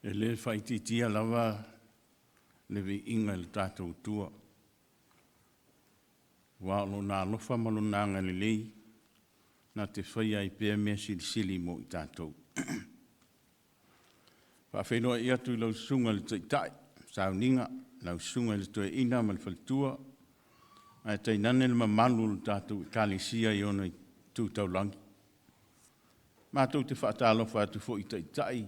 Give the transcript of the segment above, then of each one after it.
E le faaitiitia lava le viiga i le tatou Atua, aua o Lona alofa ma Lona agalelei na te faia ai pea mea silisili mo i tatou. E faafeiloai atu i lau Susuga i le Taitai sauniga, lau Susuga i le Toeaina ma le faletua, ae tainane le mamalu o le tatou Ekalesia i ona tu taulagi. Matou te faatalofa atu foi i taitai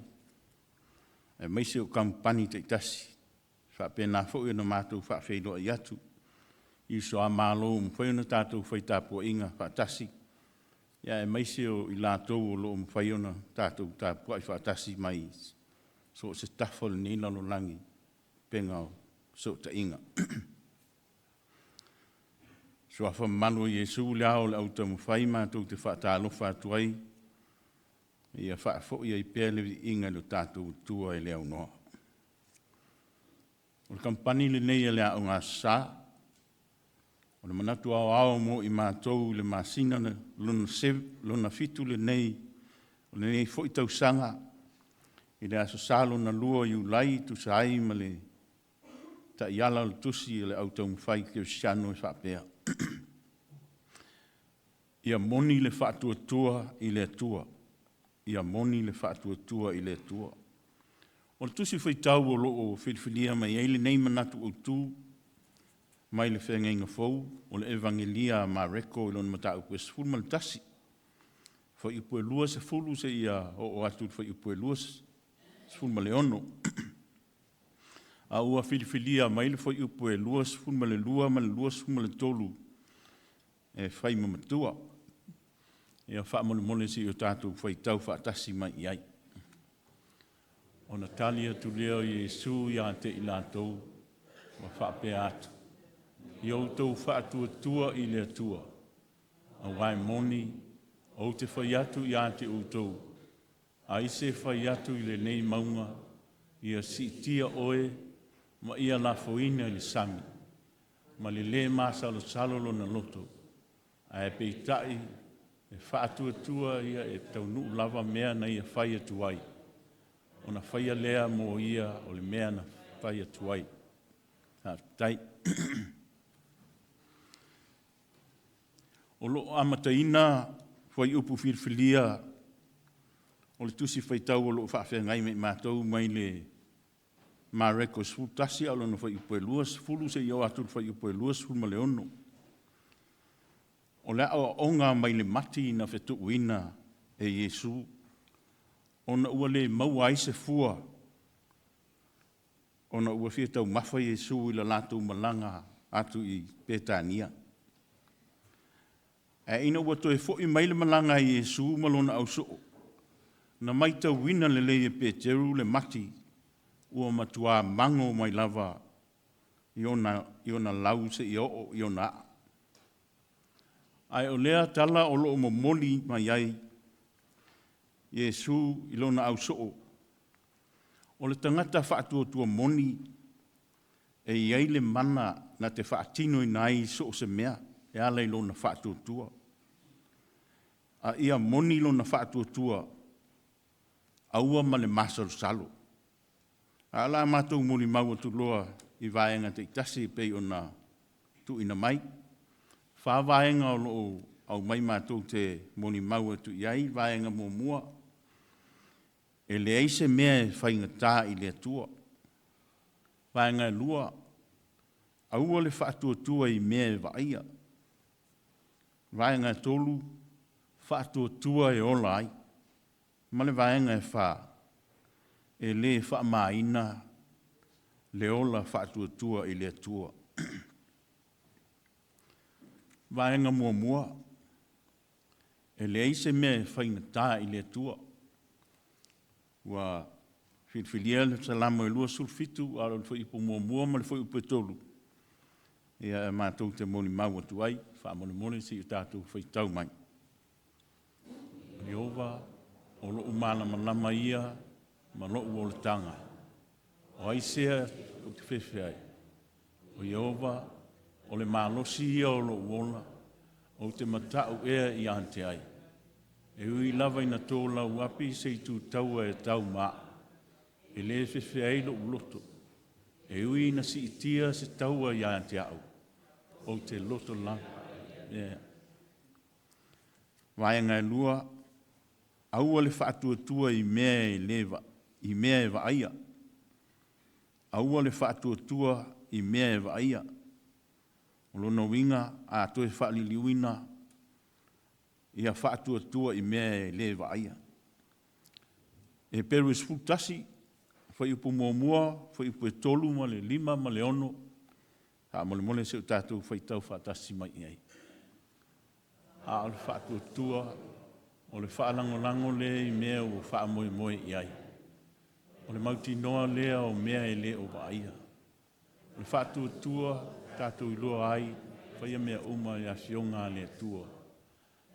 aemaise o kamupani taitasi. E faapena foi ona matou faafeiloai atu i uso a Malo ua mafai ona tatou fai tapuaiga faatasi, aemaise o i latou o lo o mafai ona tatou tapuai faatasi mai i so o se tafa o lenei lalolagi i upega o fesootaiga. I le Suafa mamalu o Iesu le ao o le autaumafai, matou te faatalofa atu ai, ia faafoi ai pea le viiga i lo tatou Atua e le aunoa. O le kamupani lenei a le Aoga Aso Sa, o le manatu aoao mo i matou i le masina lona 7 lenei o lenei foi tausaga i le Aso Sa lona lua o Iulai e tusa ai ma le taiala o le tusi a le Au Taumafai Kerisiano e faapea, “Ia moni le faatuatua i le Atua, ia moni le faatuatua i le Atua.” O le tusi faitau o lo o filifilia mai ai lenei manatu autu mai le Feagaiga Fou, o le Evagelia a Mareko i lona mataupu e 11, fuaiupu e 20 seia oo atu i le fuaiupu e 26. A ua filifilia mai le fuaiupu e 22 ma le 23 e fai ma matua. Ia faamolemole se i o tatou faitau faatasi mai i ai. Ona tali atu lea o Iesu ia te i latou ma faapea atu, “Ia outou faatuatua i le Atua, aua e moni, ou te fai atu ia te outou, ai se fai atu i lenei mauga, ia siitia oe ma ia lafoina i le sami, ma le le masalosalo lona loto, ae peitai e faatuatua ia e taunuu lava mea na ia fai atu ai, ona faia lea mo ia o le mea na fai atu ai.” Faafetai. O lo o amataina fuaiupu filifilia o le Tusi Faitau o lo o faafeagai ma i matou mai le Mareko 11 a o lona fuaiupu e 20 seia oo atu i le fuaiupu e 26. O le aoaoga mai le mati na fetuuina e Iesu ona ua le maua ai se fua ona ua fia taumafa Iesu i le latou malaga atu i Petania. Ae ina ua toe foi mai le malaga a Iesu ma lona ausoo, na matauina lelei e Peteru le mati ua matua mago mai lava i ona lau seia oo i ona aa. Ae o lea tala o lo o momoli mai ai Iesu i lona ausoo, o le tagata faatuatua moni e i ai le mana na te faatinoina ai so o se mea e ala i lona faatuatua. A ia moni lona faatuatua, aua ma le masalosalo. Ae o le a matou molimau atu loa i vaega taitasi e pei ona tuuina mai. E fa vaega o lo o aumai matou te molimau atu i ai. Vaega muamua, e leai se mea e faigata i le Atua. Vaega e lua, aua le faatuatua i mea e vaaia. Vaega e tolu, faatuatua e ola ai. Ma le vaega e fa, e le faamaina le ola faatuatua i le Atua. Vaega muamua, e leai se mea e faigata i le Atua. Ua filifilia le Salamo e 27 a o le fuaiupu 1 ma le fuaiupu e 3, ia e matou te molimau atu ai, faamolemole se i o tatou faitau mai. Ieova, o lou malamalama ia ma lou olataga, o ai sea ou te fefe ai? O Ieova, o le malosi ia o lou ola, ou te matau ea ia te ai? E ui lava ina to lauapi se itu taua e tau ma a'u, E le fefe ai lou loto, e ui ina siitia se taua ia te au, ou te loto lava. Yeah. Vaega e 2, aua le faatuatua i mea e le va, i mea e vaaia. Aua le faatuatua i mea e vaaia. O lona uiga, a toe faaliliuina, ia faatuatua i mea e le vaaia. Heperu 11, fuaiupu 1, fuaiupu 3 ma le 5 ma le 6, faamolemole se i o tatou faitau faatasi mai i ai. A o le faatuatua, o le faalagolago lea i mea ua faamoemoe i ai. O le mautinoa lea o mea e le o vaaia. O le faatuatua tatou iloa ai, faia mea uma i afioga a le Atua.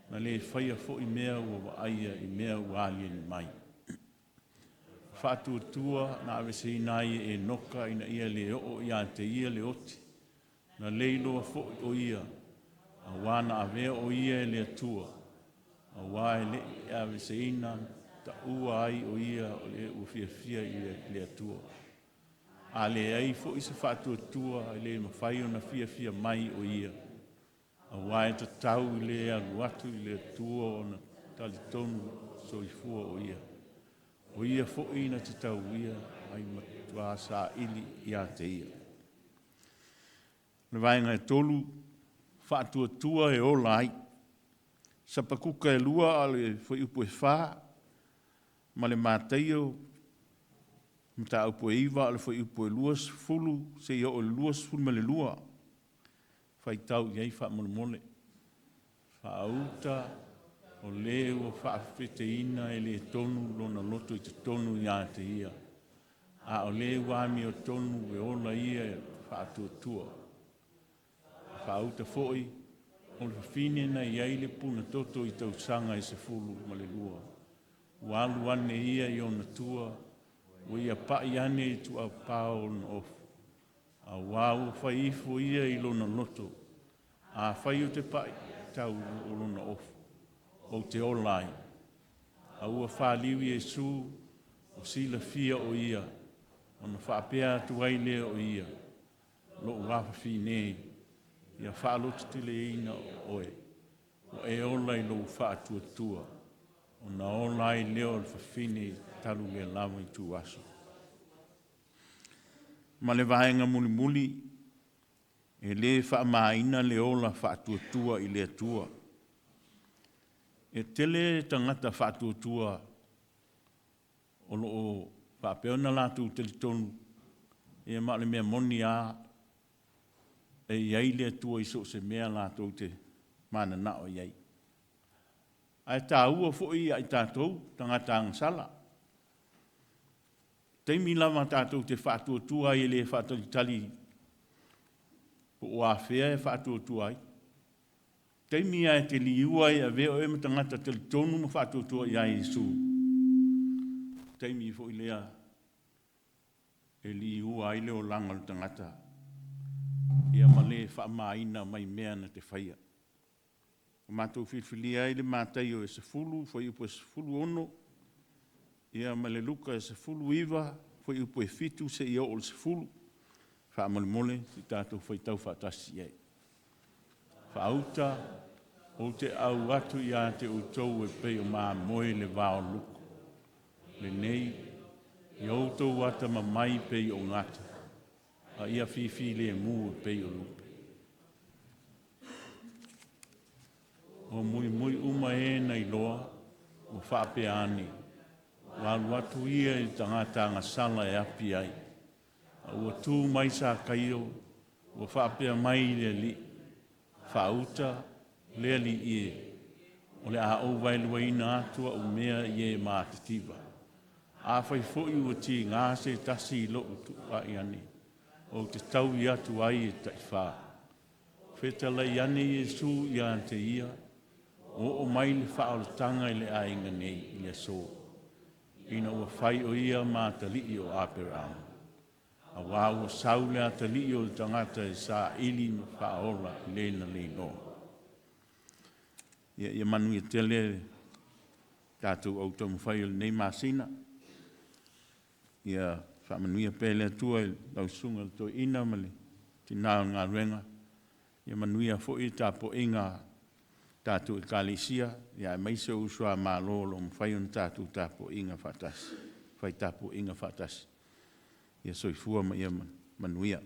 Na le faia foi mea ua vaaia i mea ua aliali mai. Faatuatua na aveseina ai e Enoka ina ia le oo ia te ia le oti, na le iloa foi o ia, auā na avea o ia e le Atua, auā e le i aveseina taua ai o ia o le ua fiafia i le Atua. A leai foi se faatuatua e le mafai ona fiafia mai o ia, auā e tatau i le alu atu i le Atua ona talitonu soifua o ia. O ia foi na te tauia ai matua saili ia te ia. O le vaega e 3, faatuatua e ola ai. Sapakuka e 2 a o le fuaiupu e 4, ma le Mataio mataupu e 9 a o le fuaiupu e 20 seia oo i le 22. Faitau i ai faamolemole. Faauta o le ua faafefeteina e le tonu lona loto i totonu ia te ia, a o le ua amiotonu e ola ia e faatuatua. Faauta foi o le fafine na i ai le punatoto i tausaga e 12, ua alu ane ia i ona tua, ua ia pai ane i tuapao o lona ofu, auā ua fai ifo ia i lona loto, afai ou te pai tau o lona ofu, ou te ola ai. A ua faliu Iesu, o silafia o ia, ona faapea atu ai lea o ia, lou afafine, ia faalototeleina oe, ua e ola i lou faatuatua, ona ola ai lea o le fafine talu lea lava ituaso. Ma le vaega mulimuli, e le faamaina le ola faatuatua i le Atua. E tele tagata faatuatua o lo o faapea ona latou talitonu, ia ma o le mea moni lava, e i ai le Atua i so o se mea latou te mananao i ai. Ae taua foi ia i tatou tagata agasala, taimi lava tatou te faatuatua ai e le faatalitali po o afea e faatuatua ai. Taimi lava e te liua ai e avea oe ma tagata talitonu ma faatuatua ia Iesu, taimi foi lea e liua ai le olaga o le tagata, ia ma le faamaina mai mea na te faia. Ua matou filifilia ai le Mataio e 10 fuaiupu e 16, ia ma le Luka e 19 fuaiupu e 7 seia oo i le 10. Faamolemole se i tatou faitau faatasi i ai. Faauta, ou te au atu ia te outou e pei o mamoe i le vao luku. Lenei, ia outou atamamai pei o gata, a ia fifilemu e pei o lupe. Ua muimui uma e na iloa, ua faapea ane, ua alu atu ia i le tagata agasala e api ai. A ua tu mai Sakaio, ua faapea mai i le Alii, faauta le Alii e, o le a ou vaeluaina atu au mea i e matitiva. Afai foi ua tiga se tasi i lou tuuai ane, ou te taui atu ai e taifa. Fetalai ane Iesu ia te ia, ua oo mai le faaolataga i le aiga nei i le aso, ina ua fai o ia ma atalii o Aperamo. Auā ua sau le atalii o le tagata e saili ma faaola i le na le iloa. Ia, ia manuia tele tatou au taumafai o lenei masina. Ia faamanuia pea le Atua i lau susuga i le toeaina ma le tina o le galuega. Ia manuia foi le tapuaiga a tatou Ekalesia, aemaise o uso a Malo o lo o mafai ona tatou tapuaia faatasi, fai tapuaiga faatasi. Ia soifua ma ia manuia.